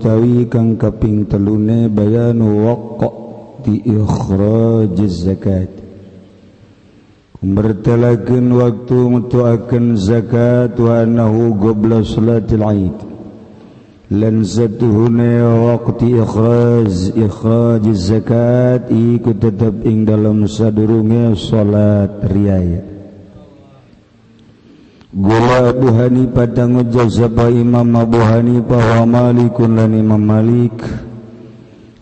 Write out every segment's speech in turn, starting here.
utawi kang kaping telune bayanu waqti ikhrajiz zakat. Mertelakeun waktu mutuakeun zakat wa annahu qabla salatil Aid. Lan satuhune waqti ikhraj zakat iku tetep ing dalam sadurunge salat riyaya. Gula Abu Hanifah ngucap sapa Imam Abu Hanifah wa Malikun lan Imam Malik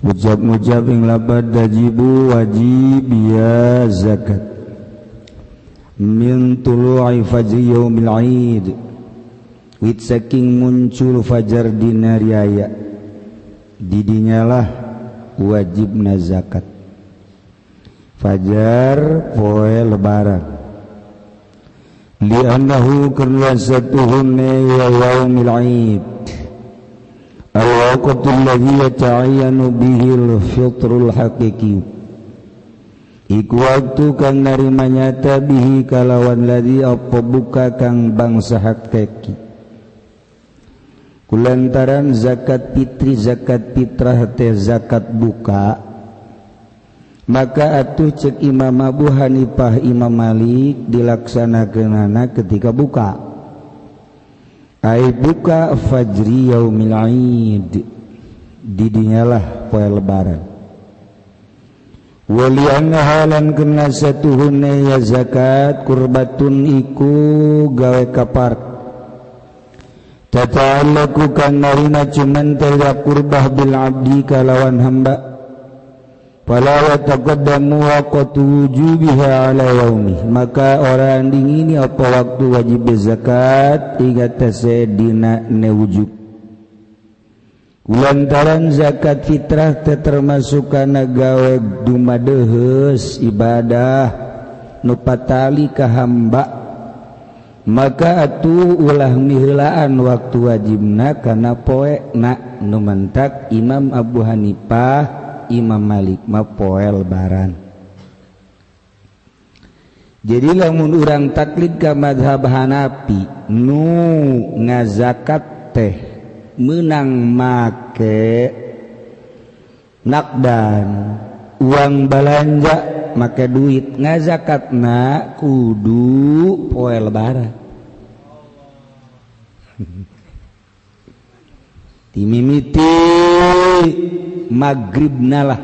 ucap-ucap ing lapad tajibu wajib ya zakat min tulu'i fajri yaumil Aid wit saking muncul fajar dina riyaya didinyalah wajibna zakat fajar poe lebaran li'annahu karna satuhunne ya yaumil Aid al-waqtu alladhi yata'ayyanu bihi al-fitrul haqiqi iku waktu kang narima nyata bihi kalawan ladzi apa buka kang bangsa hakiki kulantaran zakat fitri zakat fitrah teh zakat buka maka atuh cek Imam Abu Hanifah Imam Malik dilaksanakeunana ketika buka ai buka fajri yaumil Aid didinyalah poe lebaran. Wali annaha lan kena satuhunne ya zakat kurbatun iku gawe kapar tata'allaku kang narima cuman ya kurbah bil abdi kalawan hamba fala yataqaddamu waqtu wujubiha ala yaumi maka orang dingini apa waktu wajib zakat iga tase dina ne wujub. Lantaran zakat fitrah teh termasuk kana gawe dumadeheus ibadah nu patali ka hamba maka atuh ulah miheulaan waktu wajibna kana poena nu mentak Imam Abu Hanifah Imam Malik mah poe lebaran. Jadi lamun urang taklid ka mazhab Hanafi nu ngazakat teh menang make nakdan uang belanja make duit ngazakatna kudu poe lebaran timimiti magribna lah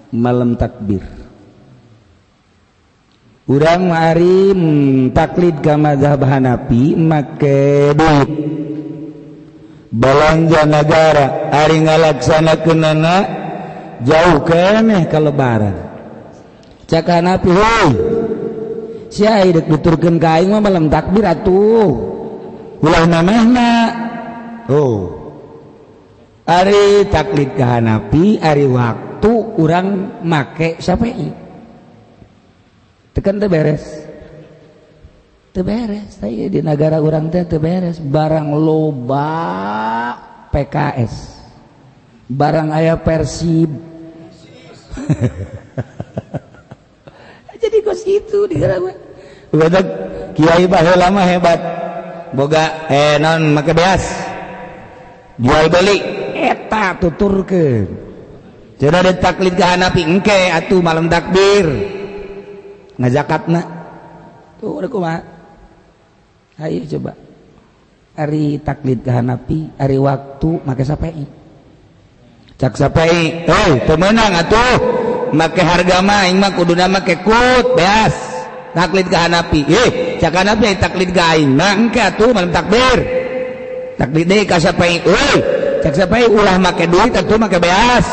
malam takbir urang mari taklid ka mazhab Hanafi make duit belanja negara ari ngalaksanakeunana jauh keneh ka lebaran cak Hanafi heuy sia deuk nuturkeun ka aing mah malam takbir atuh ulah manehna oh ari taklid ka Hanafi ari waktu urang make Syafi'i tekan teu beres teu beres teh di negara urang teh teu beres barang loba PKS barang aya Persib jadi kos kitu di negara mah badak kiai baheula mah hebat boga non make beas jual beli eta tuturkeun cenah ada taklid ka Hanafi engke atuh malam takbir ngazakatna tuh udah kumaha ayo coba ari taklid ka Hanafi ari waktu make Syafi'i cak Syafi'i heuy teu meunang atuh make harga mah aing mah kuduna make kut beas taklid ka Hanafi cak Hanafi taklid ka aing mah engke atuh malam takbir taklid deui ka Syafi'i euy cak Syafi'i ulah make duit atuh make beas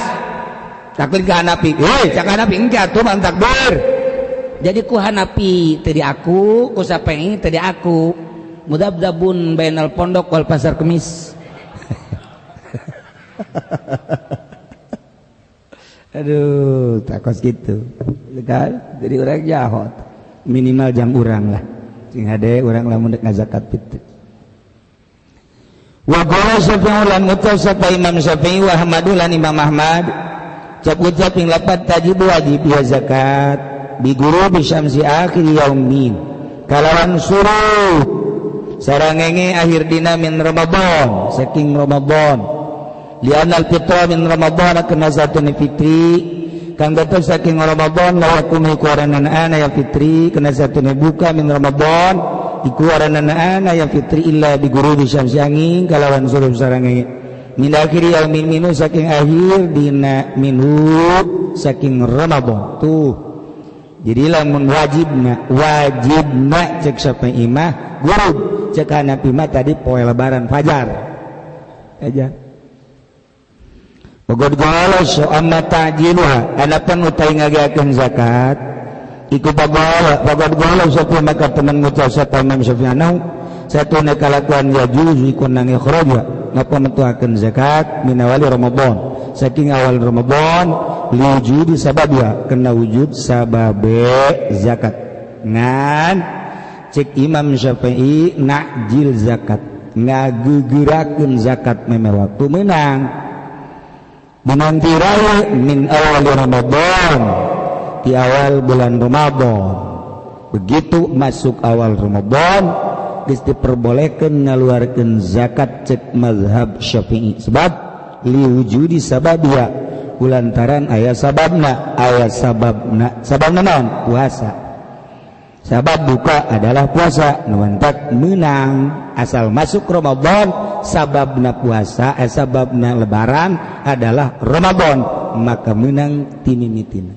taklid ka Hanafi euy cak Hanafi engke atuh malam takbir. Jadi ku Hanafi teu diaku, ku Syafi'i teu diaku. Mudabdabun bainal pondok wal pasar kemis. Aduh, takos gitu. Kan? Jadi orang jahat. Minimal jam urang lah. Sing hade urang lamun dek ngazakat fitri. Wa qala Syafi'i lan ngucap Imam Syafi'i wa Ahmad lan Imam Ahmad. Cap-ucap ing lapat tajibu wajib ya zakat bi guru bisyamsi akhir yaumin kalawan suruh sarangenge akhir dina min Ramadan saking Ramadan Lianal fitra min Ramadan kena satune fitri kang datang saking Ramadan la yakunu kuaranana ya fitri kena satune buka min Ramadan iku aranana ya fitri illa bi ghurubi syamsi angin kalawan surup sarangenge min akhiri yaumin minu saking akhir dina minhu saking Ramadan tuh. Jadi lamun wajibna wajibna cek Syafi'i mah gurub cek Hanafi mah tadi poe lebaran fajar aja. Pagod galos amma ta'jiluha anapan utai ngageakeun zakat iku pagod galos sapa maka teman ngucap sapa Imam Syafi'i satuna kalakuan ya juzu iku nang ikhraja ngapa metuakeun zakat min awali Ramadan saking awal Ramadan liwujudi sababia kena wujud sababe zakat ngan cek Imam Syafi'i nakjil zakat ngagegerakeun zakat memeh waktu menang menantirai min awal Ramadan di awal bulan Ramadan. Begitu masuk awal Ramadan geus diperbolehkeun ngaluarkeun zakat cek mazhab Syafi'i sebab liwujudi sababia kulantaran aya sababna sababna naon puasa sabab buka adalah puasa nuantak menang asal masuk Ramadan sababna puasa sababna lebaran adalah Ramadan maka menang timimitina.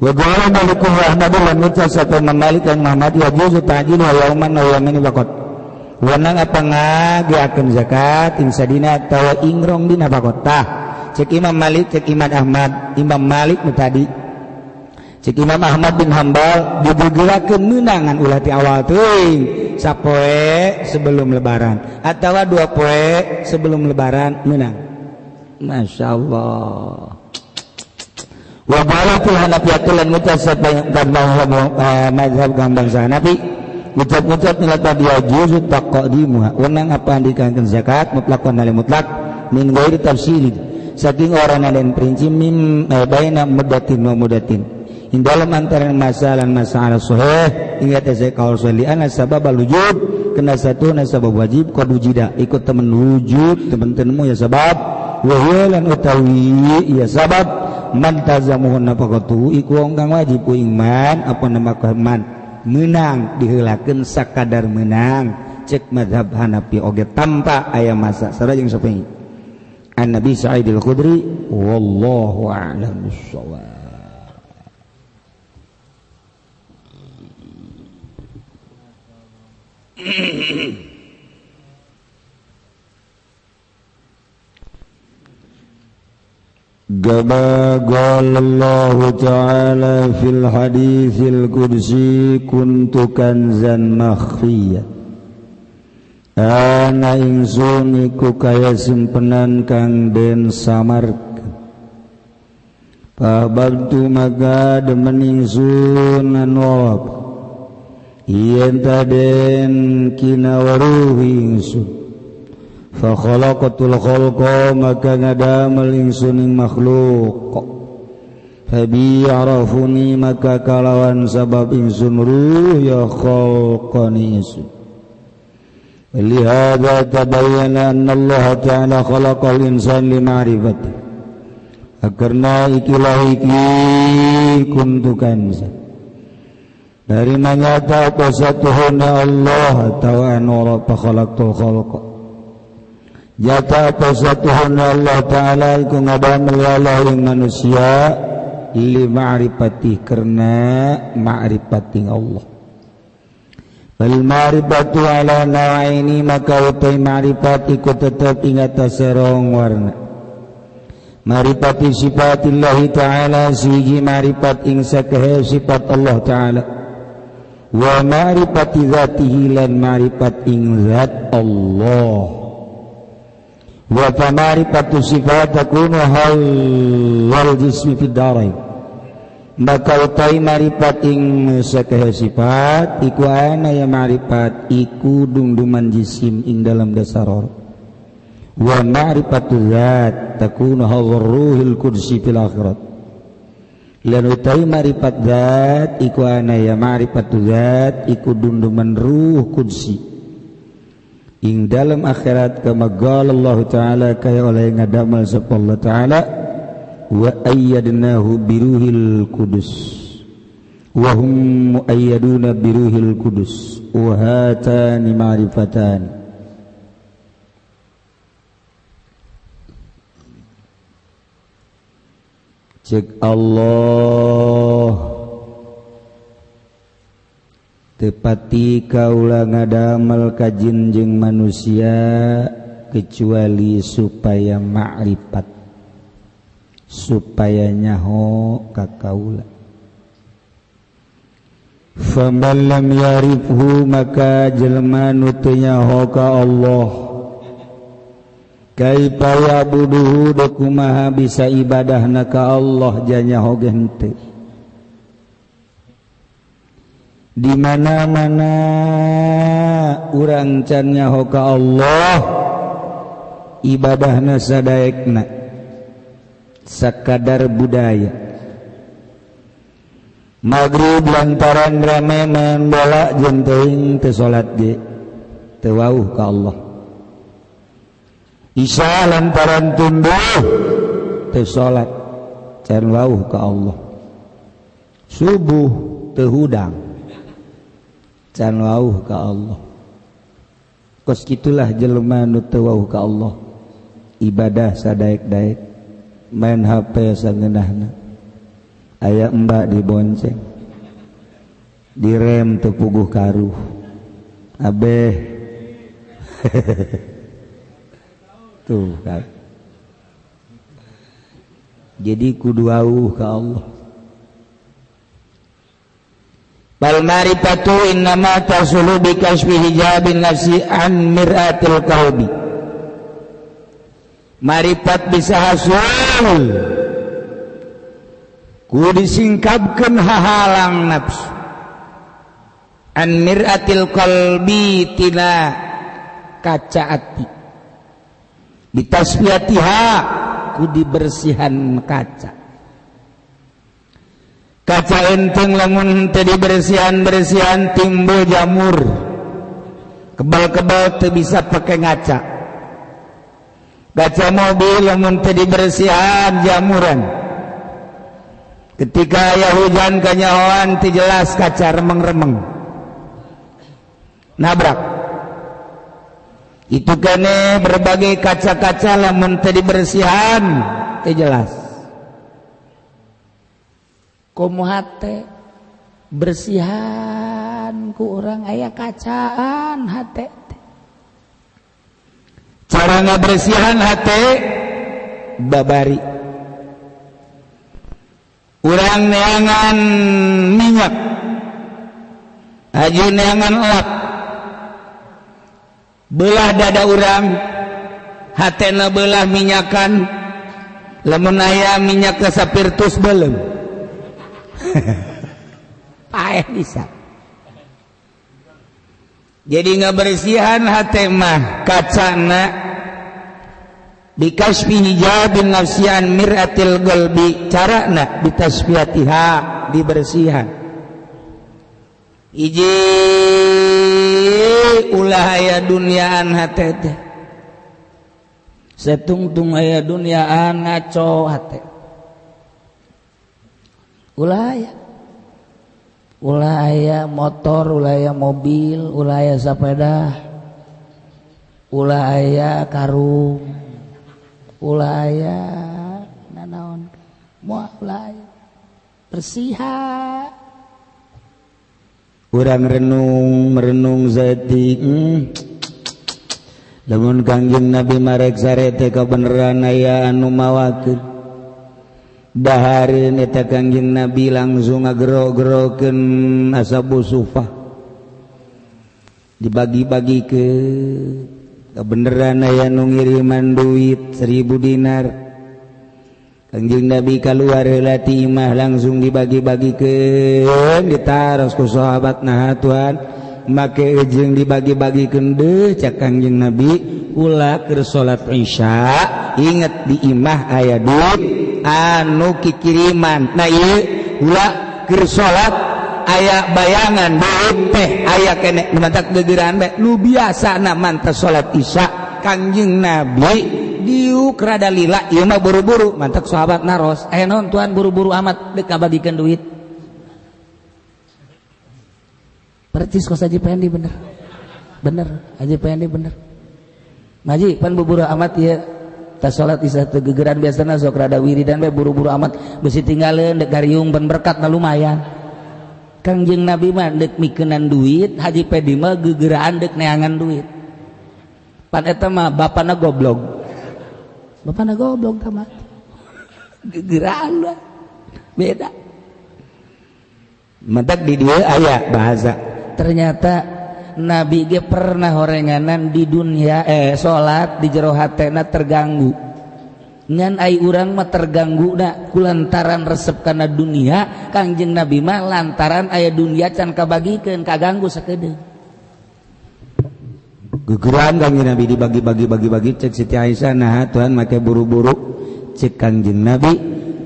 Wa qala Maliku Ahmad lan ngucap sapa Malik lan Muhammad ya juzu ta'jilu yauman wa yaumin faqat wenang apa ngageakeun zakat ing sadina atawa ing rong dina faqat. Tah cek Imam Malik cek Imam Ahmad Imam Malik nu tadi cek Imam Ahmad bin Hambal digegerakeun meunangan ulah ti awal teuing sapoe sebelum lebaran atawa dua poe sebelum lebaran meunang. Masya Allah. Wa balatul Hanafiyatul lan ngucap sapa mazhab gambang Hanafi ngucap-ngucap nilai tadi juzu taqdimuha wenang apa andikakeun zakat mutlakon hal mutlak min ghairi tafsil saking orang dan prinsip mim baina mudatin wa mudatin in dalam antara masalah masalah sahih ingat saya kaul salian sabab wujud kena satu nasabab wajib qad wujida ikut temen wujud temen tenemu ya sabab wa huwa lan utawi ya sabab man tazamuhun nafaqatu iku wong kang wajib ku iman apa nama man menang diheulakeun sakadar menang cek mazhab Hanafi oge tanpa aya masa sareng jeung Syafi'i. An Nabi Sa'id al-Khudri wallahu a'lam bissawab. Kama qala Allah Ta'ala fil haditsil qudsi kuntu kanzan makhfiya ana ingsun iku kaya simpenan kang den samarkeun pababtu maka demen ingsun anu yen taden kinawaruhi ingsun fa khalaqatul khalqa maka ngadamel ingsun ing makhluk fa bi arafuni maka kalawan sabab ingsun ruh ya khalqani ingsun. Lihada tabayyana anna Allah ta'ala khalaqal insan li ma'rifati karena ikilah iki kuntu kanza dari manyata apa satuhuna Allah ta'ala fa khalaqtul khalqa jata apa satuhuna Allah ta'ala iku ngadamel Allah ing manusia li ma'rifati karena ma'rifati Allah. Wal ma'rifatu ala nawaini maka utai ma'rifat iku tetep ing atase rong warna. Ma'rifati sifatillahi ta'ala siji ma'rifat ing sakehe sifat Allah ta'ala wa ma'rifati dzatihi lan ma'rifat ing zat Allah. Wa ma'rifatu sifat takunu hal wal jismi fid darain maka utai ma'rifat ing sakehe sifat iku ana ya ma'rifat iku dungduman jisim ing dalam dasar wa ma'rifatu zat takunu hal ruhil qudsi fil akhirat lan utai ma'rifat zat iku ana ya ma'rifatu zat iku dunduman ruh qudsi Ing dalam akhirat kama qala Allah ta'ala kaya oleh ngadamel sapa Allah ta'ala wa ayyadnahu biruhil kudus wa hum muayyaduna biruhil kudus wa hatani ma'rifatan. Cek Allah tepati kaula ngadamel ka jin jeung manusia kecuali supaya ma'rifat, supaya nyaho ka kaula. Faman lam yarifhu maka jelema nu teu nyaho ka Allah kaifa ya'buduhu da kumaha bisa ibadahna ka Allah janyaho ge henteu. Di mana-mana urang can nyaho ka Allah ibadahna sadaekna sakadar budaya. Maghrib lantaran rame main bola jeung teuing teu salat ge teu wauh ka Allah. Isya lantaran tunduh teu salat can wauh ka Allah. Subuh teu hudang can wauh ka Allah. Kos kitulah jelema nu teu wauh ka Allah, ibadah sadaek-daek, main HP sangeunahna, aya embak dibonceng, direm teu puguh karuh abeh. Tuh kan. Jadi kudu wauh ka Allah. Bal ma'rifatu innama tasulu bi kasfi hijabin nafsi an mir'atil qalbi. Ma'rifat bisa hasil ku disingkapkeun hahalang nafsu an mir'atil qalbi tina kaca ati, bitasfiyatiha ku dibersihan kaca. Kaca enteng lamun teu dibersihan-bersihan timbul jamur, kebal-kebal teu bisa pakai ngaca. Kaca mobil lamun teu dibersihan jamuran, ketika aya hujan kanyahoan teu jelas kaca remeng-remeng nabrak. Itu kene berbagai kaca-kaca lamun teu dibersihan teu jelas. Komo hate bersihan ku urang aya kacaan hate. Cara ngabersihan hate babari urang neangan minyak, aju neangan lap, belah dada urang, hatena belah minyakan, lamun aya minyak kasapirtus belum. Paeh bisa. Jadi ngabersihan hate mah kacana bikasfi hijabin nafsian miratil qalbi, carana bitasfiyatiha dibersihan. Hiji ulah aya duniaan hate teh, setungtung aya duniaan ngaco hate. Ulah aya, ulah aya motor, ulah aya mobil, ulah aya sepeda, ulah aya karung, ulah aya nanaon, moal ulah aya bersihan. Urang renung merenung zati, lamun Kangjeng Nabi marek sare teh kabeneran aya anu mawakeun. Dahareun eta Kangjeng Nabi langsung ngagero-gerokeun ashabu sufah, dibagi-bagikeun. Kabeneran aya nu ngiriman duit 1000 dinar, Kangjeng Nabi kaluar heula ti imah langsung dibagi-bagikeun, ditaros ku sahabat, nah Tuhan make jeung dibagi-bagikeun deuh. Cak Kangjeng Nabi ulah keur salat Isya inget di imah aya duit anu kikiriman, nah ieu ulah keur salat aya bayangan duit teh aya keneh nu mantak gegeran bae nu biasana mantas salat Isya Kangjeng Nabi diuk rada lila ieu mah buru-buru mantak sahabat naros aya naon tuan buru-buru amat deuk ngabagikeun duit. Percis kos Haji Pendi bener. Bener, Haji Pendi bener. Maji pan buru-buru amat ieu tas salat Isya teu gegeran biasana sok rada wiridan bae buru-buru amat besi tinggaleun deuk gariung pan berkat na lumayan. Kangjeng Nabi mah deuk mikeunan duit, Haji Pendi mah gegeraan deuk neangan duit. Pan eta mah bapana goblok. Bapana goblok tamat. Gegeraan lah. Beda. Mantak di dieu aya bahasa. Ternyata Nabi ge pernah horenganan di dunia salat di jero hatena terganggu. Ngan ai urang mah terganggu na kulantaran resep kana dunia, Kangjeng Nabi mah lantaran aya dunia can kabagikeun kaganggu sakedeung. Gegeran Kangjeng Nabi dibagi-bagi bagi-bagi cek Siti Aisyah nah Tuhan make buru-buru cek Kangjeng Nabi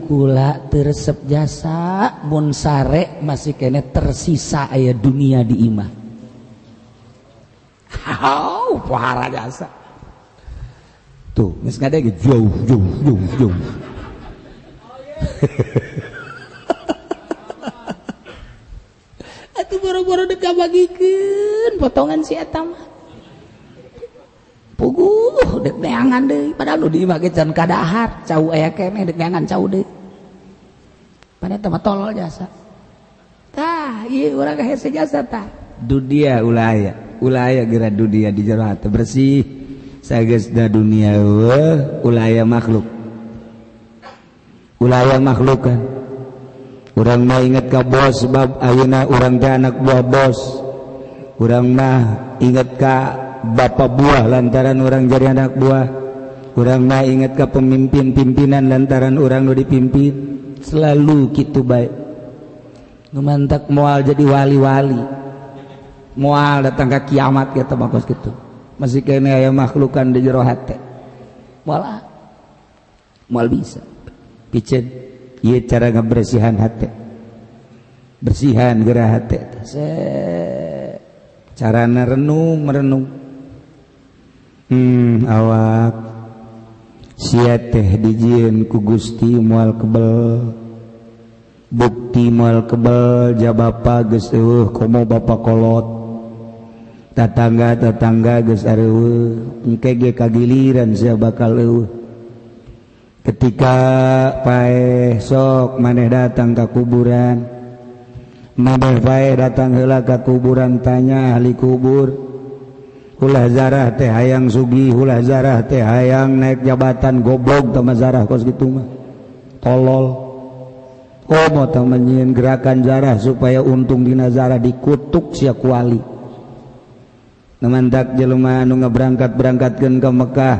kula teu resep jasa mun sare masih kene tersisa aya dunia di imah. Hau pohara jasa. Tuh geus ngadege jauh jauh jauh jauh. Atuh boro-boro deuk kabagikeun potongan si eta mah. Puguh dek neangan deui padahal nu di imah ge can kadahar cau aya keneh dek neangan cau deui pan eta mah tolol jasa tah ieu urang hese jasa tah dunia ulah aya ulah aya geura dunia di jero hate bersih sageusna dunia eueuh ulah aya makhluk ulah aya makhluk kan urang mah inget ka bos sebab ayeuna urang teh anak buah bos urang mah inget ka bapak buah lantaran orang jadi anak buah urang mah ingat ke pemimpin pimpinan lantaran orang nu dipimpin selalu kitu bae nu mantak moal jadi wali-wali moal datang ka kiamat kitu mah kos kitu masih kene aya makhlukan di jero hate moal moal bisa piceun ieu cara ngabersihan hate bersihan geura hate carana renung merenung. Awak sia teh dijieun ku Gusti moal kebel bukti moal kebel ja bapa geus eueuh komo bapa kolot tatangga-tatangga geus areueuh engke ge kagiliran sia bakal eueuh ketika paeh sok maneh datang ka kuburan maneh paeh datang heula ka kuburan tanya ahli kubur ulah zarah teh hayang sugih ulah zarah teh hayang naik jabatan goblok tama zarah kos kitu mah tolol komo tama nyieun gerakan zarah supaya untung dina zarah dikutuk sia kuali mantak jelema anu ngaberangkat-berangkatkeun ka Mekah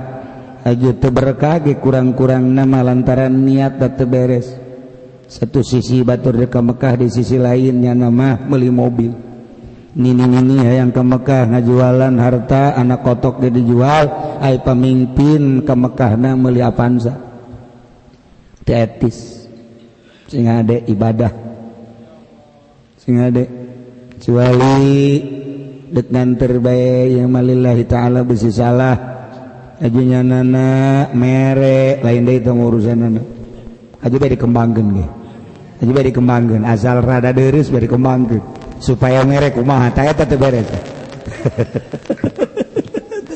aja teu berkah ge kurang-kurang nama lantaran niat teu beres satu sisi batur ka Mekah di sisi lainnya nama meuli mobil nini-nini hayang ke Mekah ngajualan harta anak kotok dia dijual ai pemimpin ke Mekahna meuli Avanza teu etis sing ade ibadah sing ade kecuali dek nganter bae yang malillahi ta'ala besi salah ajunya nana mere lain deui teh urusanana aja bae dikembangkeun ge aja bae dikembangkeun asal rada deureuss bae dikembangkeun supaya merek kumaha tah eta teu beres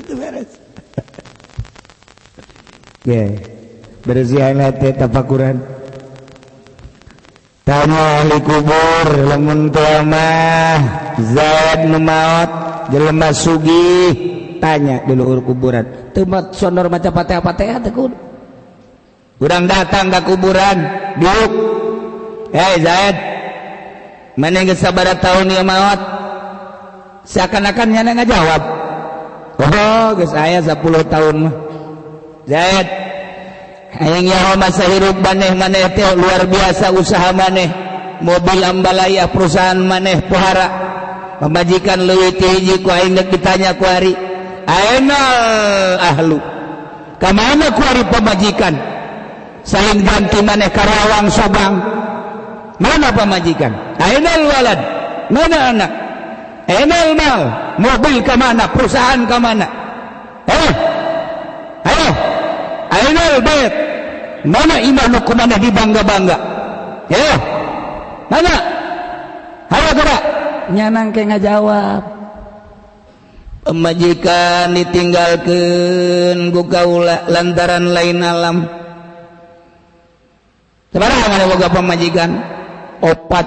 teu beres ge bersihan hate tafakuran tanya ahli kubur lamun tua mah Zaid nu maot jelema sugih tanya di luhur kuburan teu sondor maca Fatihah-Fatihah teu kudu urang datang ka kuburan diuk hei Zaid mana geus sabaraha tahun ieu maot seakan-akan nyana ngajawab oh geus aya 10 tahun mah Zaid hayang nyaho masa hirup maneh maneh teh luar biasa usaha maneh mobil ambalaya perusahaan maneh pohara pamajikan leuwih ti hiji ku aing deuk ditanya ku ari aenal ahlu ka mana ku ari pamajikan saling ganti maneh Karawang Sobang Mana pamajikan? Ainal walad? Mana anak? Ainal mal? Mobil ke mana? Perusahaan ke mana? Ayo. Ainal bait? Mana iman nu kumana dibangga-bangga? Mana? Hayo gerak. Nyanang ke ngajawab. Pemajikan ditinggalkeun ku kaula lantaran lain alam. Sabaraha mana boga pamajikan? Opat.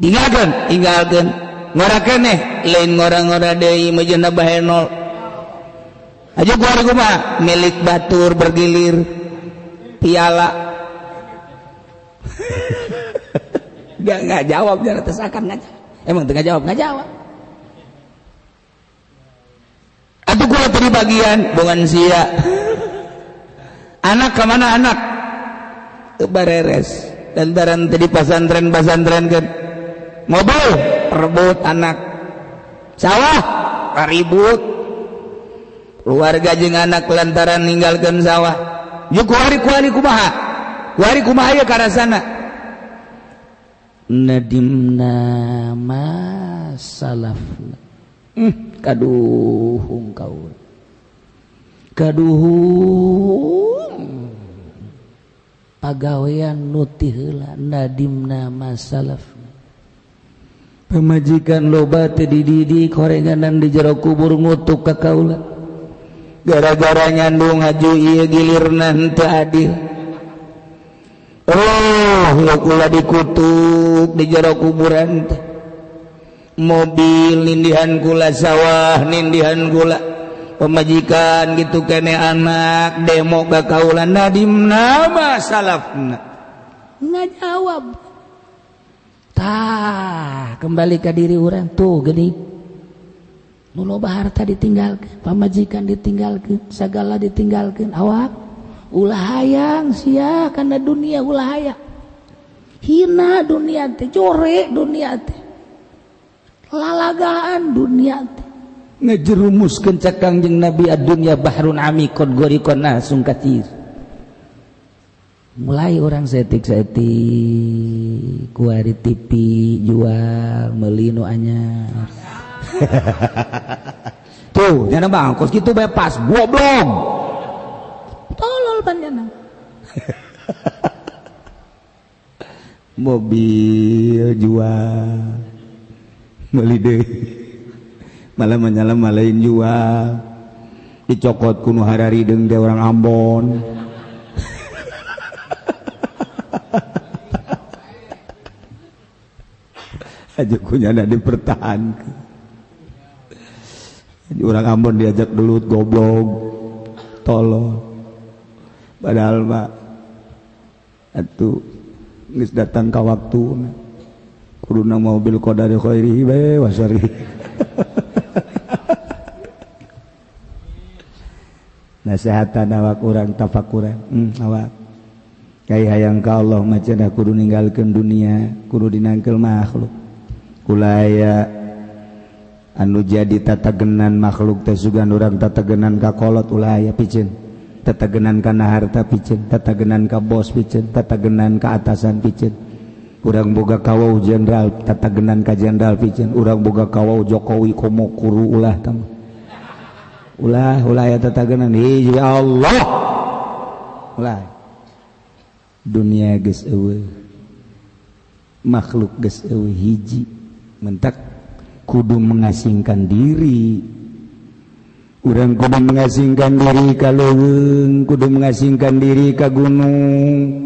Tinggalkeun, tinggalkeun. Ngora keneh, lain ngora-ngora deui mejeuna bahenol. Aja kuari kumaha? Milik batur bergilir piala. Gak jawab jangan tesakan ngaja. Emang tengah jawab nggak jawab. Atau gua tadi bagian bukan sia. Anak kemana anak? Bareres. Lantaran tadi pasantren kan. Mobil rebut anak. Sawah ribut. Keluarga jeung anak lantaran ninggalkeun sawah. Yuk kuari kumaha? Kuari kumaha ya karasana? Nadimna ma salafna. Kaduhung kaul. Kaduhung pagawean nu ti heula nadimna ma salafna. Pamajikan loba teu dididik horenganan di jero kubur ngutuk ka kaula. Gara-gara nyandung haju ieu gilirna henteu adil. Oh, kula dikutuk di jero kuburan teh. Mobil nindihan kula, sawah nindihan kula, pemajikan gitu kene anak demo ka kaula nadimna ma salafna. Ngajawab. Tah, kembali ke diri urang tuh geuning. Nu loba harta ditinggalkeun, pamajikan ditinggalkeun, sagala ditinggalkeun, awak ulah hayang sia kana dunia ulah hayang. Hina dunia teh, jorek dunia teh. Lalagaan dunia teh. Ngejerumuskeun cak Kangjeng Nabi ad-dunya bahrun amikon gorikon nasung katsir. Mulai orang setik-setik kuari TV jual meuli nu anyar. Tuh, jangan bang, kos gitu bebas, goblok. Tolol panjenengan. Mobil jual, beli deh. Malah menyala malain jual. Dicokot kuno harari deung teh orang Ambon. Aja kunyana dipertahankan. Orang Ambon diajak gelut goblok tolol padahal mah atuh geus datang ka waktuna kuduna mobil qadari khairihi bae wasari. Nasehatan awak urang tafakuran awak kai hayang ka Allah mah cenah kudu ninggalkeun dunia kudu dinangkeul makhluk kulaya anu jadi tatagenan makhluk teh sugan urang tatagenan ka kolot ulah aya piceun, tatagenan kana harta piceun, tatagenan ka bos piceun, tatagenan ka atasan piceun. Urang boga kawau jenderal tatagenan ka jenderal piceun, urang boga kawau Jokowi komo kuru ulah tah. Ulah ulah aya tatagenan hi ya Allah. Ulah. Dunia geus eueuh. Makhluk geus eueuh hiji mentak kudu mengasingkan diri. Urang kudu mengasingkan diri ka leuweung, kudu mengasingkan diri ka gunung.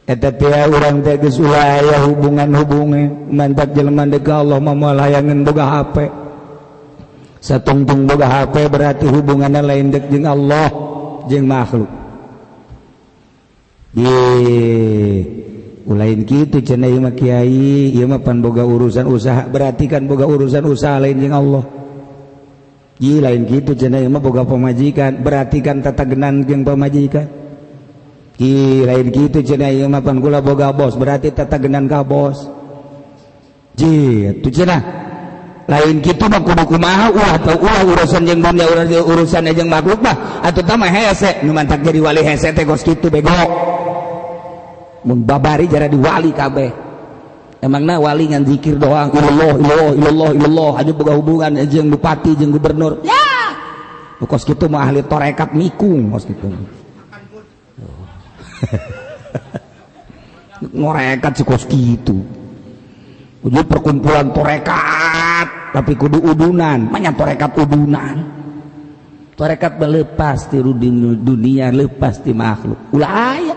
Eta teh urang teh geus ulah aya hubungan-hubungan. Mantak jelema deuk ka Allah mah moal hayangeun boga HP. Satungtung boga HP berarti hubunganna lain deuk jeung Allah jeung makhluk. Ye ulain kitu cenah ieu mah kiai, ieu mah pan boga urusan usaha, berarti kan boga urusan usaha lain jeung Allah. Ieu lain kitu cenah ieu mah boga pamajikan, berarti kan tatagenan jeung pamajikan. Ieu lain kitu cenah ieu mah pan kula boga bos, berarti tatagenan ka bos. Ji, atuh cenah. Lain kitu mah kudu kumaha ulah teu ulah urusan jeung dunia urusan jeung makhluk mah atuh tah mah hese nu mantak jadi wali hese teh kos kitu bego. Mun babari jara di wali kabeh. Emangna wali ngan zikir doang ilallah ilallah ilallah ilallah aja boga hubungan jeung bupati jeung gubernur. Ya. Kos kitu mah ahli tarekat mikung kos kitu. Ngorekat si kos kitu. Kudu perkumpulan tarekat tapi kudu udunan, banyak tarekat udunan. Tarekat melepas ti dunia, lepas ti makhluk. Ulah aya.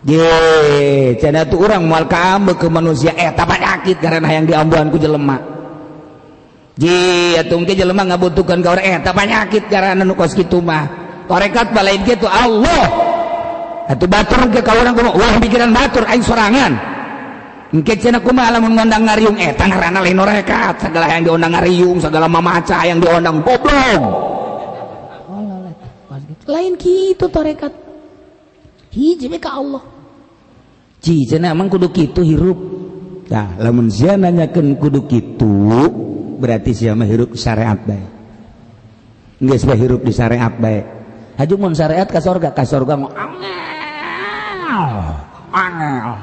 Ye, cenah tuh urang moal kaambe ke manusia eta penyakit karena hayang diambuhan ku jelema. Ye, atuh engke jelema ngabutuhkeun ka urang eta penyakit karena nu kos kitu mah. Tarekat mah lain kitu Allah. Atuh batur ke ka urang kumaha? Ulah pikiran batur aing sorangan. Engke cenah kumaha lamun ngondang ngariung eta ngaranna lain tarekat, sagala hayang diondang ngariung, sagala mamaca hayang diondang goblok. Lain kitu tarekat. Hiji we ka Allah. Ci cenah emang kudu kitu hirup. Tah, lamun sia nanyakeun kudu kitu, berarti sia mah hirup syariat bae. Geus bae hirup di syariat bae. Haju mun syariat ka sorga angel. Angel.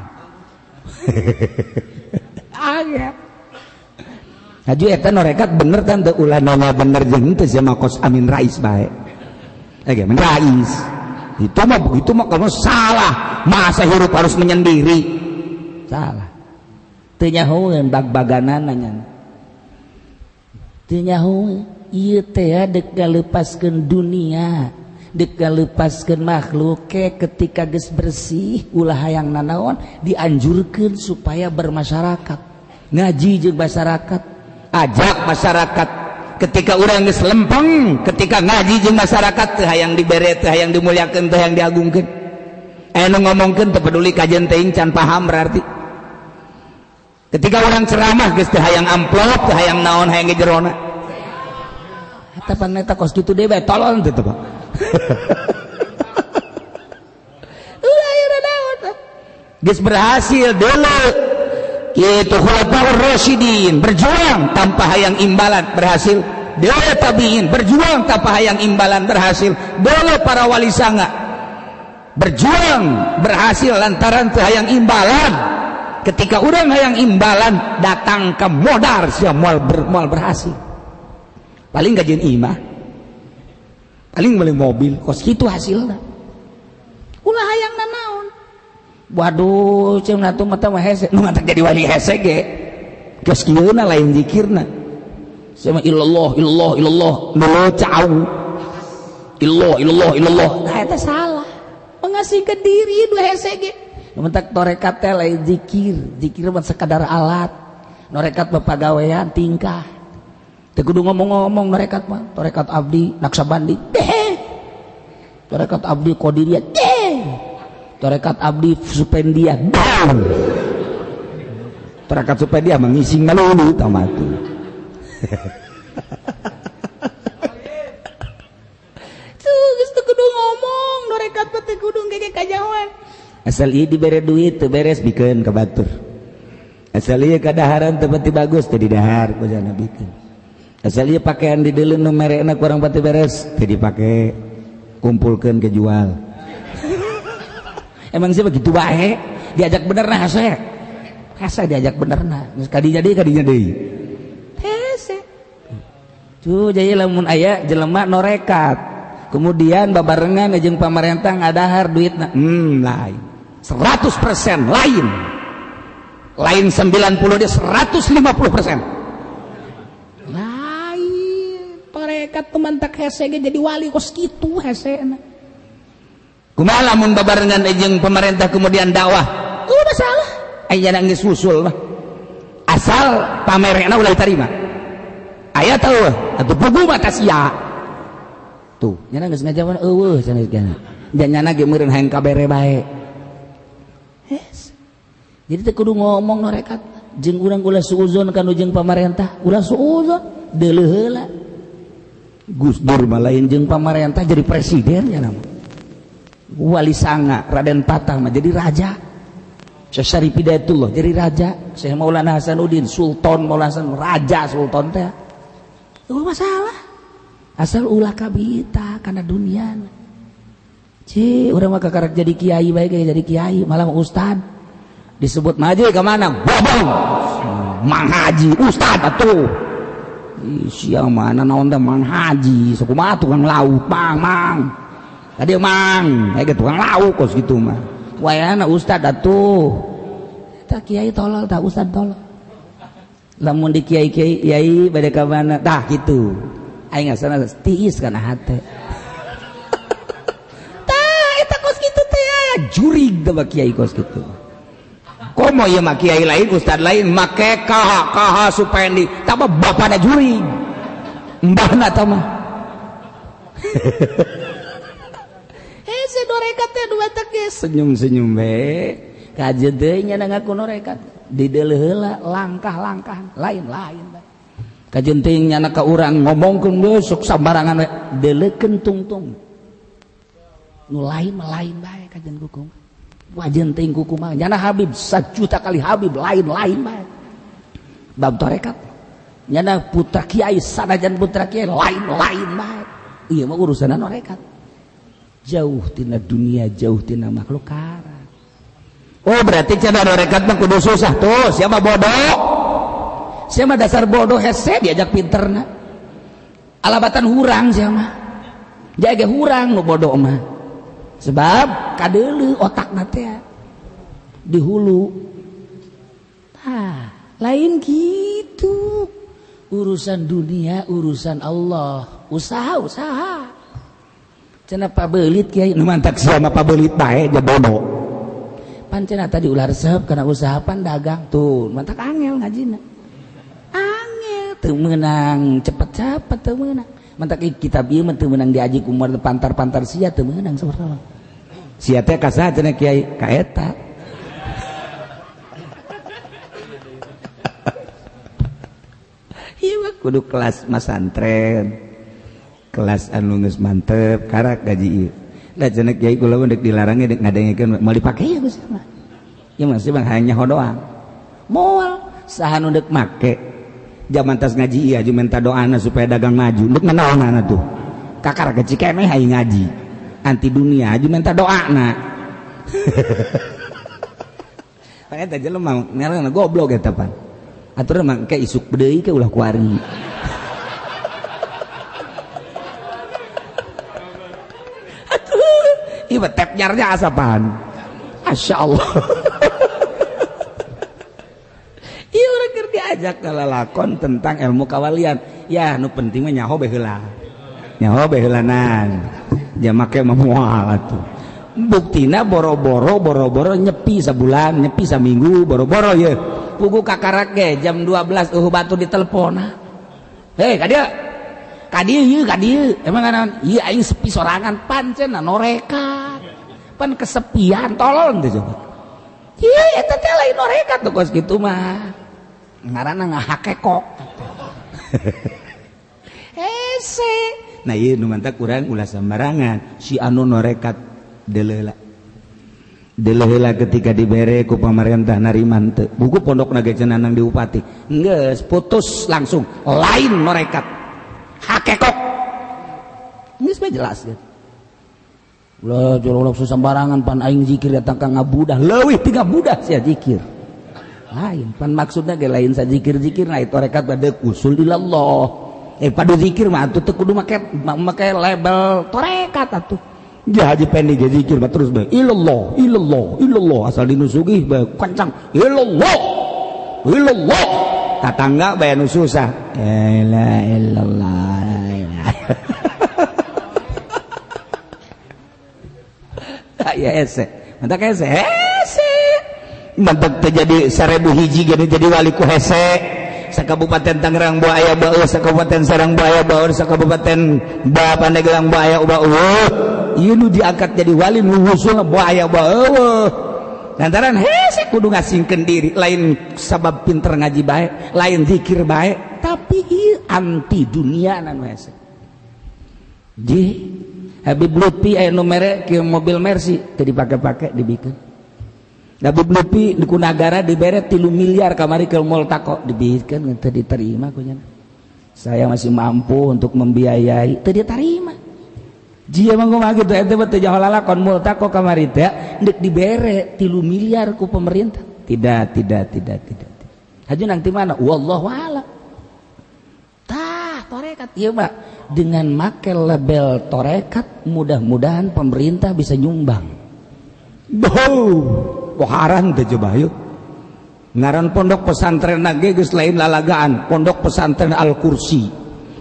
Angel. Haju eta norekat bener kan teu ulah nanya bener jeung teu sia mah kos Amin Rais bae. Amin Rais. Itu mah begitu mah kamu salah. Masa hirup harus menyendiri. Salah. Teu nyahoeun bag-baganan nya. Teu nyahoeun ieu teh dek ngalepaskeun dunia, dek ngalepaskeun makhluk ke ketika geus bersih ulah hayang nanaon dianjurkeun supaya bermasyarakat. Ngaji jeung masyarakat, ajak masyarakat. Ketika urang geus lempeng, ketika ngaji jeung masyarakat teu hayang dibere, teu hayang dimuliakeun, teu hayang diagungkeun. Aya nu ngomongkeun teu peduli kajian teuing can paham berarti. Ketika urang ceramah geus teu hayang amplop, teu hayang naon, hayang ge jerona. Eta pan eta kos kitu deui bae tolol teu Pak. Ulah aya naon. Geus berhasil deuleu. Itu khulafaur rasyidin berjuang tanpa hayang imbalan berhasil. Deuleu tabiin berjuang tanpa hayang imbalan berhasil. Deuleu para wali sanga berjuang berhasil lantaran teu hayang imbalan. Ketika urang hayang imbalan datang ke modar sia moal berhasil. Paling gajian imah, paling beli mobil, kos kitu hasilna. Ulah hayang nanaon. Waduh, ceun atuh mata mah hese, nu mantak jadi wali hese ge. Geus kieuna lain zikirna. Sia mah illallah illallah illallah, nu cau. Illallah illallah illallah. Nah eta salah. Mengasihkeun diri nu hese ge. Nu mantak tarekat teh lain zikir, zikir mah sekadar alat. Norekat mah pagawean tingkah. Teu kudu ngomong-ngomong norekat mah, tarekat abdi Naksabandi. Deh. Tarekat abdi Qadiriyah. Deh. Tarekat abdi Supendia. Deh. Tarekat Supendia mengising ngalulu tamatu. Tuh geus teu kudu ngomong, norekat mah teu kudu ngege kajawan. Asal ieu dibere duit teu beres bikeun ka batur. Asal ieu kadaharan teu pati bagus teu didahar ku jana bikeun. Asal ieu pakaian di deuleu nu merekna kurang pati beres teu dipake, kumpulkeun ke jual. Emang sih begitu bae, diajak bener nah hese. Hese diajak bener nah, geus kadinya deui. Hese. Tuh jadi lamun aya jelema norekat, kemudian babarengan jeung pamarentah ngadahar duitna, lain. 100% lain. Lain 90 dia 150%. Lain tarekat teman tak hese ge jadi wali kos kitu hesena. Kumaha lamun babarengan jeung pemerintah kemudian dakwah? Udah salah. Aya geus usul mah. Asal pamerekna ulah diterima. Aya teu atuh pugu mah sia. Tuh, nyana geus ngajawan eueuh cenah geus. Janyana ge meureun hayang kabere bae. Yes. Jadi teu kudu ngomong norekat jeung urang ulah suuzon ka nu jeung pamarentah, ulah suuzon deuleuh heula. Gus Dur mah lain jeung pamarentah jadi presiden nya mah. Wali Sanga Raden Patah mah jadi raja. Syekh Syarif Hidayatullah jadi raja, Syekh Maulana Hasanuddin Sultan Maulana Hasan raja sultan teh. Eueuh masalah. Asal ulah kabita kana dunia. Ci urang mah kakarak jadi kiai bae ge jadi kiai malah ustad. Disebut maju ka mana? Bobong. Mang Haji ustad atuh. Ih sia mana naon teh Mang Haji, sakumaha tukang lauk mang mang. Tadi mang, ge tukang lauk kos kitu mah. Wayahna ustad atuh. Eta kiai tolol tah ustad tolol. Lamun di kiai-kiai yai bade ka mana? Tah kitu. Aing asana tiis kana hate. Tah eta kos kitu teh jurig teh kiai kos kitu. Komo ieu mah kiai lain ustad lain make kaha kaha supendi tah bapana jurig. Mbahna tah mah. Hese norekat teh dua teh senyum-senyum we. Kajeun deui nya ngaku norekat. Dideuleuh heula langkah-langkah lain-lain bae. Kajeun teuing nyana ka urang ngomongkeun we sok sambarangan we deuleukeun tungtung. Nu lain mah lain bae kajeun kuku. Wajen teuing kuku mah nyana Habib sajuta kali Habib lain-lain bae. Bab tarekat. Nyana putra kiai sanajan putra kiai lain-lain bae. Ieu mah urusanna norekat. Jauh tina dunia, jauh tina makhluk karan. Oh berarti cenah norekat mah kudu susah tuh, siapa bodoh? Siapa dasar bodoh hese diajak pinterna. Alabatan hurang siapa? Jaga hurang nu bodoh mah. Sebab kadeuleu otakna teh di hulu. Tah, lain gitu. Urusan dunia, urusan Allah. Usaha-usaha. Cenah pabelit kiai nu mantak sia mah pabelit bae ja bodoh. Pan cenah tadi ulah resep kana usaha pan dagang tuh, mantak angel ngajina. Angel teu meunang cepet-cepet teu meunang. Mantak kitab ieu mah teu meunang diaji ku pantar-pantar sia teu meunang sabarana. Sia teh ka saha cenah kiai ka eta. Ieu mah kudu kelas masantren. Kelas anu geus mantep karak gaji ieu. Da cenah kiai kula mah deuk dilarang ge deuk ngadengekeun moal dipake ya geus mah. Ieu mah sih hanya hodoang. Moal saha nu deuk make. Jaman tas ngaji ieu aju minta doana supaya dagang maju. Deuk nanaonana tuh. Kakara kecil keneh aing ngaji. Anti dunia aju minta doana. Pan eta jelema ngaranna goblok eta pan. Atur mah engke isuk deui ke ulah kuari. Atuh, ieu mah tep nyarnya asapan. Masya Allah. Ieu urang keur diajak lalakon tentang ilmu kawalian. Ya nu penting mah nyaho bae heula. Nyaho bae heulanan. Jamake mah moal atuh. Buktina boro-boro nyepi sabulan, nyepi saminggu, boro-boro ye. Pugu kakarak ge jam 12 batu ditelepon. Hei, ka dieu. Ka dieu ieu, ka dieu. Emang naon? Ieu aing sepi sorangan pancen norekat. Pan kesepian tolol teh coba. Ieu eta teh lain norekat tuh kos kitu mah. Ngaranna ngahakekok. Hese. Nah ieu nu mantak urang ulah sembarangan si anu norekat deuleuh. Deuleuh ketika dibere ku pamarentah nariman teu. Buku pondokna ge cenah nang di bupati. Geus putus langsung lain norekat. Hakekok. Geus mah jelas ya. Ulah jorolok sembarangan pan aing zikir datang ka ngabudah leuwih ti ngabudah sia zikir. Lain pan maksudna ge lain sajikir-zikir nah torekat bade usul ilallah. Padu zikir mah atuh teu kudu make label torekat atuh. Ja Haji Pendi ge zikir mah terus bae ilallah ilallah ilallah asal dinu sugih bae kencang ilallah ilallah tatangga bae nu susah la ilaha illallah. Ya hese mantak hese hese mantak teh jadi 1000 hiji gini jadi wali ku hese. Sakabupaten Tangerang boa aya baeu, sakabupaten Serang boa aya baeur, sakabupaten Pandeglang boa aya baeu. Ieu nu diangkat jadi wali nu wusulna boa aya baeu. Lantaran hese kudu ngasingkeun diri, lain sabab pinter ngaji bae, lain zikir bae, tapi ieu anti dunia nu hese. Ji Habib Lutfi aya nu mere ke mobil Mercy teu dipake-pake dibikeun. Habib Lutfi di Kunagara dibere 3 miliar kamari ke Multaqo dibikeun teu diterima ku nya. Saya masih mampu untuk membiayai teu diterima. Jia mah kumaha kitu eta mah teu jauh lalakon multaqo kamari teh deuk dibere 3 miliar ku pemerintah. Tidak, tidak, tidak, tidak. Haju nang ti mana? Wallahu a'lam. Tah, torekat ieu mah dengan make label torekat mudah-mudahan pemerintah bisa nyumbang. Boh, poharan teh coba yuk. Ngaran pondok pesantren ge geus lain lalagaan, pondok pesantren Al-Kursi,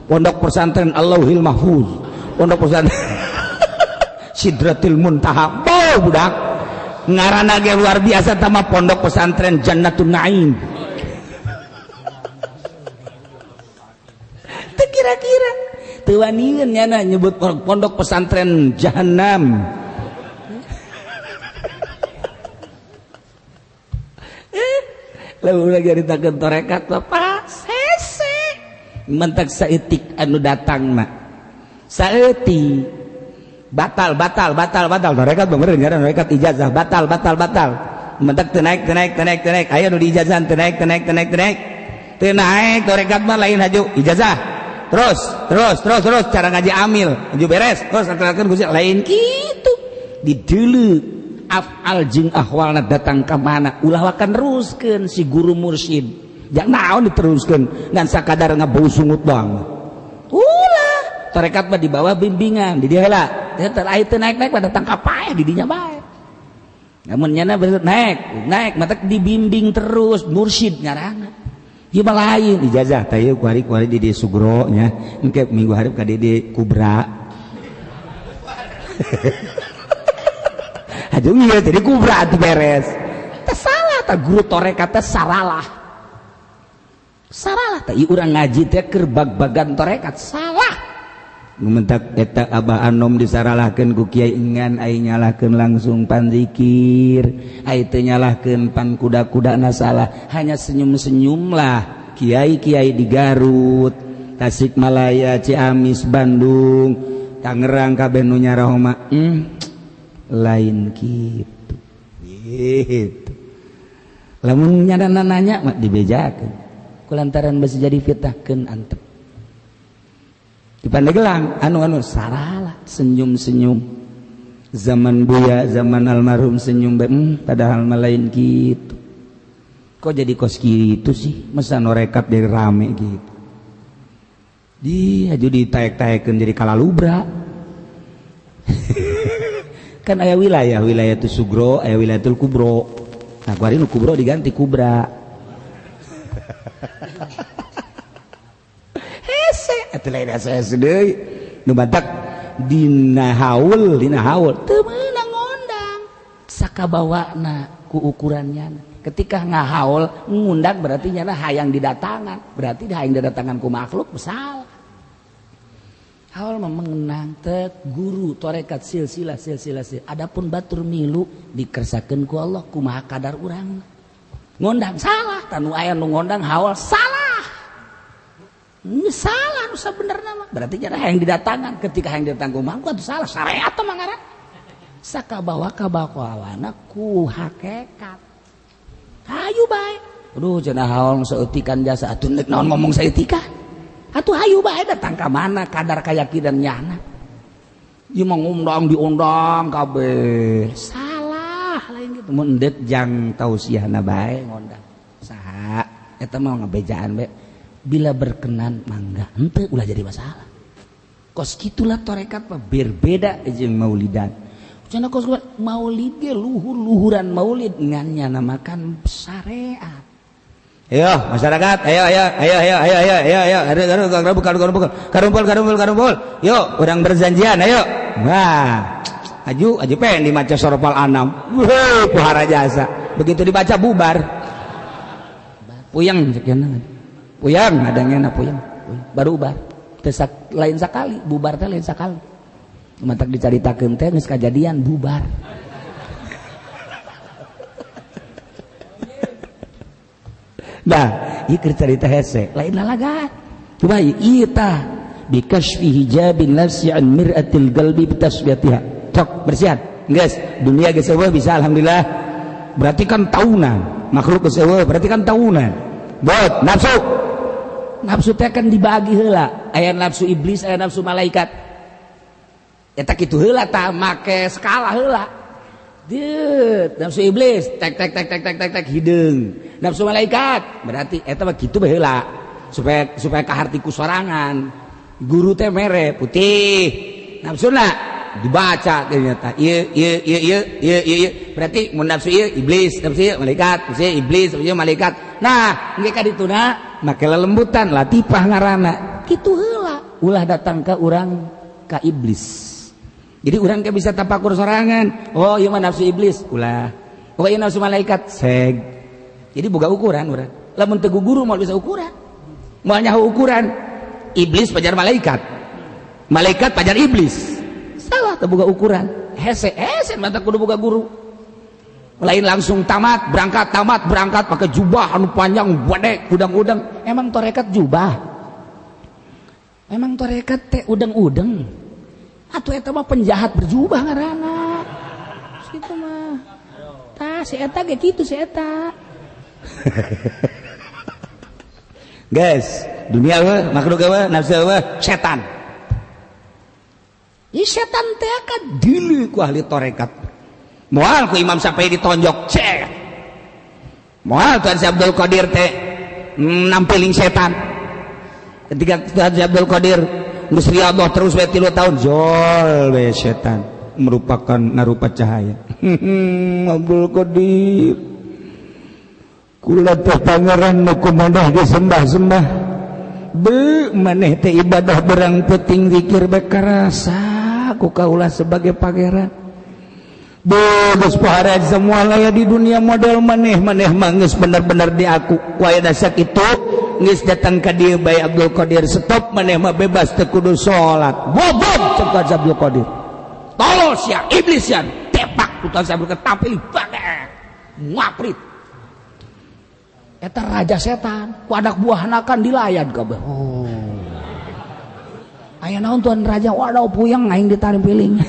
pondok pesantren Allahil Mahfuz, pondok pesantren Sidratil Muntaha. Boh, budak. Ngaranna ge luar biasa tama pondok pesantren Jannatun Naim. Teu kira-kira teu wanian nyana nyebut pondok pesantren Jahannam. Lalu lagi caritakeun torekat Pak hese mentak saeutik anu datang mah saeutik batal batal batal batal torekat bener ngaran torekat ijazah batal batal batal mentak teu naik teu naik teu naik teu naik aya nu diijazahan teu naik teu naik teu naik teu naik teu naik torekat mah lain haju ijazah terus terus terus terus cara ngaji amil haju beres terus akan Gusti lain kitu dideuleu afal jeung ahwalna datang ka mana ulah wakan teruskeun si guru mursyid jangan naon diteruskeun ngan sakadar ngabau sungut doang ulah tarekat mah di bawah bimbingan di dieu heula teh teu naik-naik mah datang ka paeh di dinya bae namun nyana naik naik matak dibimbing terus mursyid ngaranna ieu mah lain ijazah teh ieu kuari-kuari di dieu Sugro nya engke minggu hareup ka di Kubra. Aduh iya jadi kubra atuh beres. Teh salah tah guru torekat teh saralah. Saralah teh ieu urang ngaji teh keur bag-bagan torekat salah. Nu mentak eta abah anom disaralahkeun ku kiai engan ai nyalahkeun langsung pan zikir, ai teu nyalahkeun pan kuda-kudana salah, hanya senyum-senyumlah kiai-kiai di Garut, Tasikmalaya, Ciamis, Bandung, Tangerang kabeh nu nyaraho mah. Lain gitu gitu lamun nyadana nanya mah dibejakeun kulantaran besi jadi fitnahkeun antep di Pandeglang anu-anu saralah senyum-senyum zaman Buya zaman almarhum senyum padahal mah lain gitu kok jadi kos gitu sih masa norekat jadi rame gitu di aju ditaek-taekeun jadi kalalubra. Kan aya wilayah, wilayah itu Sugro, aya wilayatul Kubro. Nah, kuari nu Kubro diganti Kubra. Hese, atuh lain hese deui. Nu batak dina haul teu meunang ngondang. Sakabawana ku ukurannya. Ketika ngahaul ngundang berarti nyana hayang didatangan, berarti hayang didatangan ku makhluk salah. Haul mengenang tek guru torekat silsilah silsilah silsilah. Adapun batur milu dikersakeun ku Allah kumaha kadar urang. Ngondang salah, tanu aya nu ngondang haul salah. Ini salah nu sabenerna mah. Berarti nya hayang didatangan ketika hayang didatang ku mangku atuh salah syariat mah ngaran. Sakabawa kabawana ku hakikat. Hayu bae. Aduh cenah haul saeutikan jasa atuh neuk naon ngomong saeutikan. Atuh hayu bae datang ka mana kadar keyakinan nyana. Ieu mah ngundang diundang kabeh. Salah lain kitu mun endeut jang tausiahna bae ngondang. Saha eta mah ngabejaan bae. Bila berkenan mangga henteu ulah jadi masalah. Kos kitulah tarekat mah berbeda jeung maulidan. Cenah kos maulid ge luhur-luhuran maulid ngan nyana makan syariat. Ayo masyarakat, ayo ayo ayo ayo ayo ayo ayo ayo karumpul karumpul karumpul. Yuk, urang berjanjian, ayo. Wah, aju aju pengen dimaca sorpal anam. Wuh, pohara jasa. Begitu dibaca bubar. Puyeng sekian. Puyeng adangnya puyeng. Baru ubar. Tesak lain sakali, bubar teh lain sakali. Mantak dicaritakeun teh geus kajadian bubar. Nah, ieu keur carita hese, lain lalagan. Coba ieu tah bikashfi hijabin nafsi an mir'atil qalbi bitasbihatiha. Cok bersihan. Geus, dunia geus eueuh bisa alhamdulillah. Berarti kan tahunan, makhluk geus eueuh berarti kan tahunan. Bot, nafsu. Nafsu teh kan dibagi heula, aya nafsu iblis, aya nafsu malaikat. Eta kitu heula tah make skala heula. Deut, nafsu iblis tek tek tek tek tek tek tek hideung. Nafsu malaikat berarti eta mah kitu bae heula supaya kaharti ku sorangan. Guru teh mere putih. Nafsuna dibaca ternyata ieu ieu ieu ieu ieu ieu berarti mun nafsu ieu iblis, nafsu ieu malaikat, nafsu ieu iblis, nafsu ieu malaikat. Nah, engke ka dituna make lelembutan latifah ngaranna. Kitu heula ulah datang ka urang ka iblis. Jadi urang ke bisa tapakur sorangan. Oh, ieu mah nafsu iblis, ulah. Oh, ieu nafsu malaikat, seg. Jadi boga ukuran urang. Lamun teu guru moal bisa ukuran. Moal nyaho ukuran. Iblis pajar malaikat. Malaikat pajar iblis. Salah teu boga ukuran. Hese hese mata kudu boga guru. Lain langsung tamat berangkat pakai jubah anu panjang badek udang-udang. Emang torekat jubah? Emang torekat teh udang-udang? Atuh eta mah penjahat berjubah ngaranna. Kitu mah. Tah si eta ge kitu si eta. Guys, dunia eueuh, makhluk eueuh, nafsu eueuh, setan. Ih setan teh kan dilu ku ahli torekat. Moal ku Imam Syafi'i ditonjok, cek. Moal Tuan Syekh Abdul Qadir teh nampiling setan. Ketika Tuan Syekh Abdul Qadir geus riyadhah terus we 3 tahun, jol we setan merupakan ngarupa cahaya. Abdul Qadir kula teh pangeran nu kumaneh disembah-sembah. Be maneh teh ibadah berang peuting zikir bae karasa ku kaula sebagai pangeran. Geus pohara semua laya di dunia model maneh maneh mah geus bener-bener di aku. Ku aya sakitu geus datang ka dieu bae Abdul Qadir stop maneh mah bebas teu kudu salat. Bobot cek Abdul Qadir. Tolos ya iblis ya tepak ku Tuan Abdul Qadir tampil bagek ngaprit. Eta raja setan ku anak buahna kan dilayan kabeh. Oh. Aya naon tuan raja waduh puyeng aing ditampiling.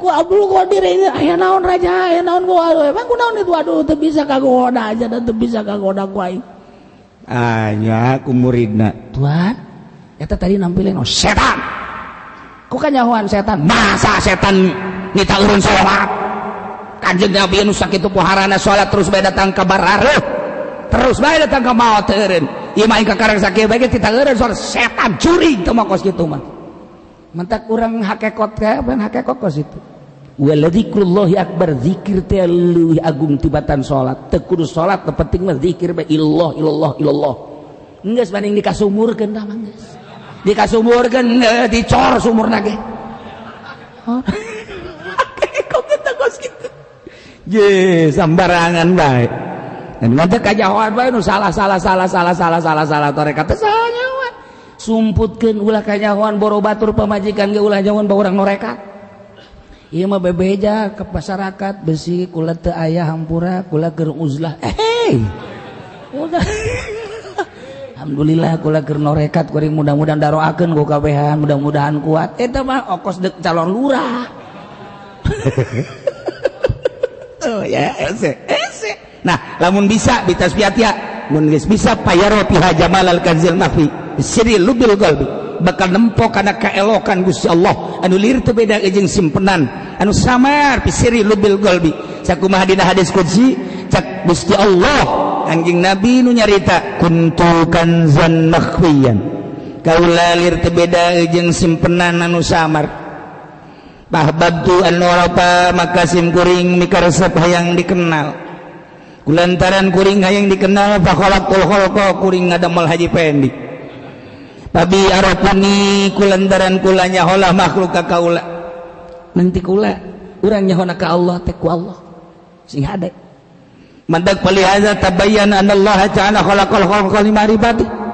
Ku Abdul Qadir ini aya naon raja aya naon ku aduh emang ku naon itu aduh teu bisa kagoda aja dan teu bisa kagoda ku aing. Anya ku muridna tuan eta tadi nampilin oh setan. Ku kanyahoan setan masa setan nita urun salat. Kanjeng Nabi nu sakitu poharana salat terus bae datang ka barareuh. Terus bae datang ka maot teu eureun. Ieu mah kakarang sakieu bae ge tita eureun salat setan curi teu mah kos kitu mah. Mentak urang hakekot teh ban hakekot kos itu. Waladzikrullahi akbar zikir teh leuwih agung tibatan salat. Teu kudu salat teu penting mah zikir bae illallah illallah illallah. Geus banding dikasumurkeun tah mah geus. Dikasumurkeun dicor sumurna ge. Hakekot teh kos kitu. Ye, sambarangan bae. Dan nanti kajahoan bae nu salah salah salah salah salah salah salah tarekat teh salah nyawa. Sumputkeun ulah kanyahoan boro batur pamajikan ge ulah nyahoan ba urang norekat. Ieu mah bebeja ke masyarakat besi kula teu aya hampura kula keur uzlah. Eh. Udah. Alhamdulillah kula keur norekat kuring mudah-mudahan daroakeun ku kabehan mudah-mudahan kuat. Eta mah okos deuk calon lurah. Oh ya, ese, ese. Nah, lamun bisa bitasbiatia, mun geus bisa payaro piha jamalal kanzil mafi, siri lubil qalbi, bakal nempo kana kaelokan Gusti Allah anu lir teu beda jeung simpenan, anu samar pisiri lubil qalbi. Sakumaha dina hadis qudsi, cak Gusti Allah Kanjeng Nabi nu nyarita kuntu kanzan makhfiyan. Kaula lir teu beda jeung simpenan anu samar. Ahbabtu an warafa maka sim kuring mikaresep hayang dikenal. Kulantaran kuring hayang dikenal fa khalaqul khalqa kuring ngadamel Haji Pendi. Babi arafuni kulantaran kula nyaholah makhluk ka kaula. Nanti kula urang nyahona ka Allah teh ku Allah. Sing hade. Mandak palihaza tabayyana anallaha ta'ala khalaqal khalqa limaribati.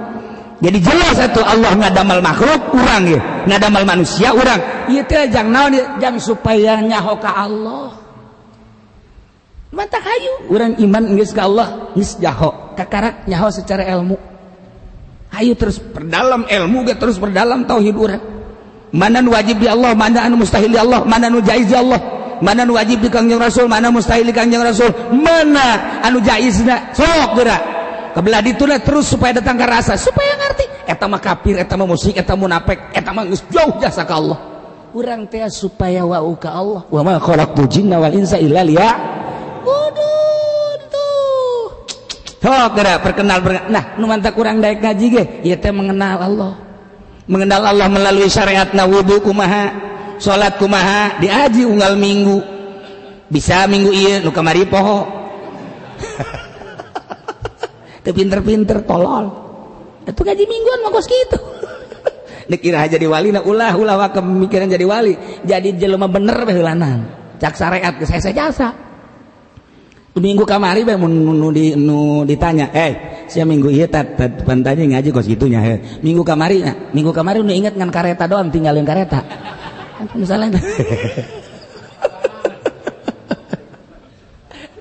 Jadi jelas atuh Allah ngadamel makhluk urang ye, ngadamel manusia urang. Ieu teh jang naon jang supaya nyaho ka Allah. Mantak hayu urang iman geus ka Allah geus jaho, kakarak nyaho secara ilmu. Hayu terus perdalam ilmu ge terus perdalam tauhid urang. Mana nu wajib di Allah, mana anu mustahil di Allah, mana nu jaiz di Allah, mana nu wajib di Kangjeng Rasul, mana mustahil di Kangjeng Rasul, mana anu jaizna sok geura. Kebelah dituna terus supaya datang ke rasa, supaya ngerti. Eta mah kafir, eta mah musyrik, eta munafik, eta mah geus jauh jasa ka Allah. Urang teh supaya wau ka Allah. Wa ma khalaqtul jinna wal insa illa liya'budun tuh. Sok geura perkenal. Nah, nu mantak urang daek ngaji ge ieu teh mengenal Allah. Mengenal Allah melalui syariatna wudu kumaha, salat kumaha, diaji unggal minggu. Bisa minggu ieu nu kamari poho. Teu pinter-pinter tolol. Itu ngaji mingguan mah kos kitu. Dikira jadi wali na ulah ulah wa pemikiran jadi wali. Jadi jelema bener bae heulanan. Cak syariat geus hese jasa. Minggu kamari bae mun nu ditanya, sia minggu ieu tat pantanya ngaji kos kitunya he. Minggu kamari nya, minggu kamari nu inget ngan kareta doang tinggalin kareta. Misalnya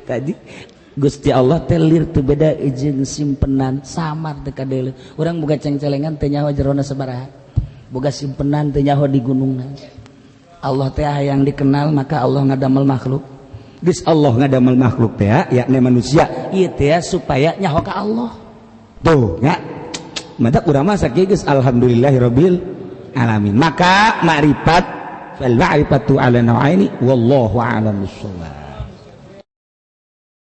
tadi Gusti Allah teh lir teu beda jeung simpenan samar teu kadeuleu. Urang boga ceng-celengan teu nyaho jerona sabaraha. Boga simpenan teu nyaho di gunungna. Allah teh hayang dikenal maka Allah ngadamel makhluk. Geus Allah ngadamel makhluk teh yakni manusia ieu teh supaya nyaho ka Allah. Tuh nya. Matak urang mah sakieu geus alhamdulillahirabbil alamin. Maka ma'rifat fal ma'rifatu ala nau'aini wallahu a'lam bissawab.